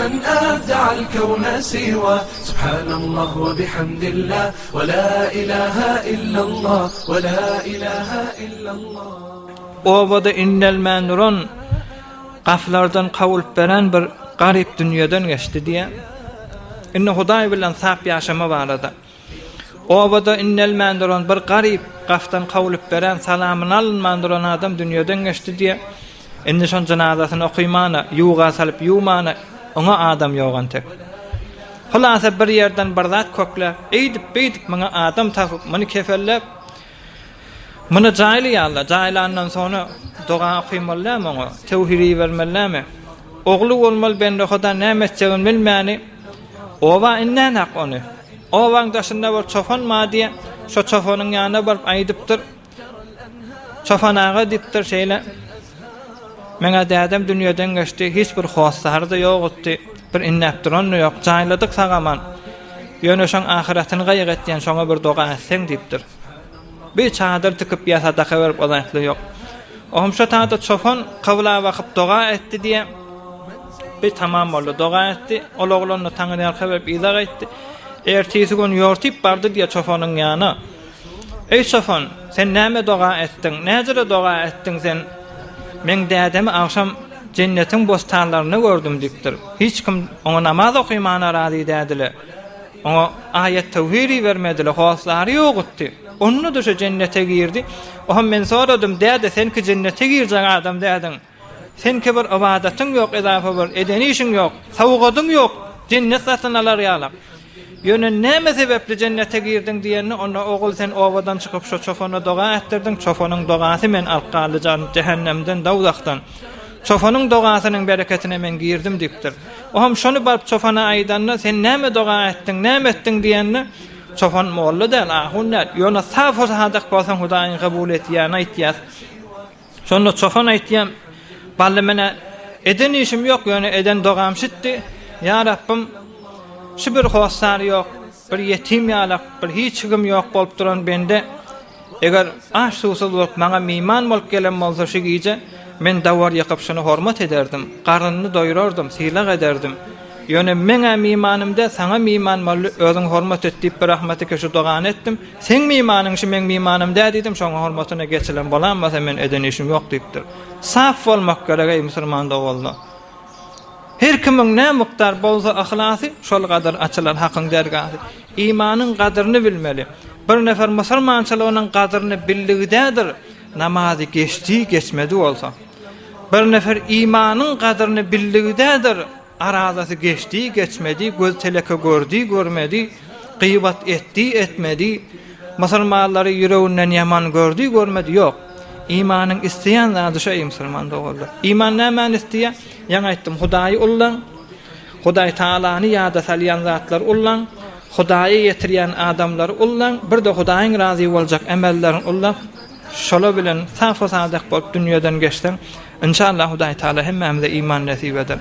من أبدع الكون سوى سبحان الله وبحمد الله ولا إله إلا الله ولا إله إلا الله Obada indelmän duran, gaflardan kawulyp beren bir garyp dünýeden geçdi diýýär. Indi Hudaý bilen sap ýaşama barada. Obada indelmän duran bir garyp, gafdan kawulyp beren, salamyny alynman duran adam dünýeden geçdi diýýär. Indi şoň jynazasyny okymana, ýuwga salyp ýuwmana oňa adam ýok entek. Hulasa bir ýerden bir zat kökläp, eýdip-beýdip muňa adam tapyp, muny kefelläp, muny jaýlaýarlar. Jaýlandan soňra doga okamaly dälmi oňa, töwhir ibermeli dälmi? Ogly bolmaly bende Huda näme etjegini bilmäni, oba inänak ony. Obaň daşynda bir çopan bar diýýär. Şo çopanyň ýanyna baryp aýdypdyr. Çopan aga diýipdir şeýle, Meň-ä dädem dünýeden geçdi, hiç bir hossary-da ýokdy, bir inläp duran-da ýok, jaýladyk sag-aman. Ýöne şoň ahyretini gaýgy etýän, şoňa bir doga etseň diýipdir. Bir çadyr tikip ýa sadaka berip o zatlar ýok. Ohm şo taýda çopan kybla bakyp doga etdi diýe. Bir tamam boldy, doga etdi. Ol oglan-da taňryýalka berip yza gaýtdy. Ertesi gün ýortyp bardy diýe çopanyň ýanyna. Eý çopan, sen näme doga etdiň, näjüre doga etdiň sen? Meň dädemi agşam jennetiň bossanlarynda gördüm diýipdir. Hiç kim oňa namaz okymana razy dädile. Oňa aýat-töwhir ibermedile, hossary ýokutdy. Onda-da şo jennete girdi. Ohm men soradym, däde senki jennete girjek adam dädiň. Seňki bir ybadatyň ýok edafa bir eden işiň ýok, sowgadyň ýok, jennet satyn alar ýalak. Ýöne näme sebäpli jennete girdiň diýende, onda ogul sen obadan çykyp şo çopana doga etdirdiň, çopanyň dogasy meni alyp galdy jähennemden, dowzahdan. Çopanyň dogasynyň bereketine men girdim diýipdir. Ohm şony baryp çopana aýdanda, sen näme doga etdiň, näme etdiň diýende, çopan molla däl, ahun däl, ýöne saf-u sadyk bolsaň Hudaýyň kabul etýäni aýtýas. Şonda çopan aýtýar, Bally men-ä eden işim ýok, ýöne eden dogam şitdi, Ýa Rabbym, şu bir hossary ýok, bir ýetim ýalak, bir hiç kim ýok bolup duran bende, eger aç-suwsuz bolup maňa myman bolup gelen bolsa şu gije, men dawar ýykyp şuny hormat ederdim, garnyny doýrardym, sylag ederdim. Ýöne meň-ä mymanym däl, saňa myman boldy, özüň hormat et diýip birahmatyke şu dogany etdim. Seň mimanyň şu meň mimanym däl diýdim, şoň hormatyna geçilen bolanmasa men eden işim ýok diýipdir. Saf bolmak gerek eý musulman doganlar. Her kimiň nä mukdar bolsa yhlasy, şol gadar açylar Hakyň dergahy. Imanyň gadyryny bilmeli. Bir nefer musulmançylygynyň gadyryny bildigi dädir, namazy geçdi, geçmedi bolsa. Bir nefer imanyň gadyryny bildigi dädir, Arazasy geçdi, geçmedi, göz teleke gördi, görmedi, gybat etdi, etmedi, musulmanlary ýüreginden ýaman gördi, görmedi, ýok. Imanyň isleýän zady şo eý musulman doganlar. Iman nämäni isleýär? Ýaňy aýtdym, Hudaýy ullaň, Hudaý Tagalany ýada salýan zatlary ullaň, Hudaýa ýetirýän adamlary ullaň, bir-de Hudaýyň razy boljak emellerini ullap, Şolar bilen saf-u sadyk bolup dünýeden geçseň, inşallah Hudaý Taala hemmämize iman nesip eder.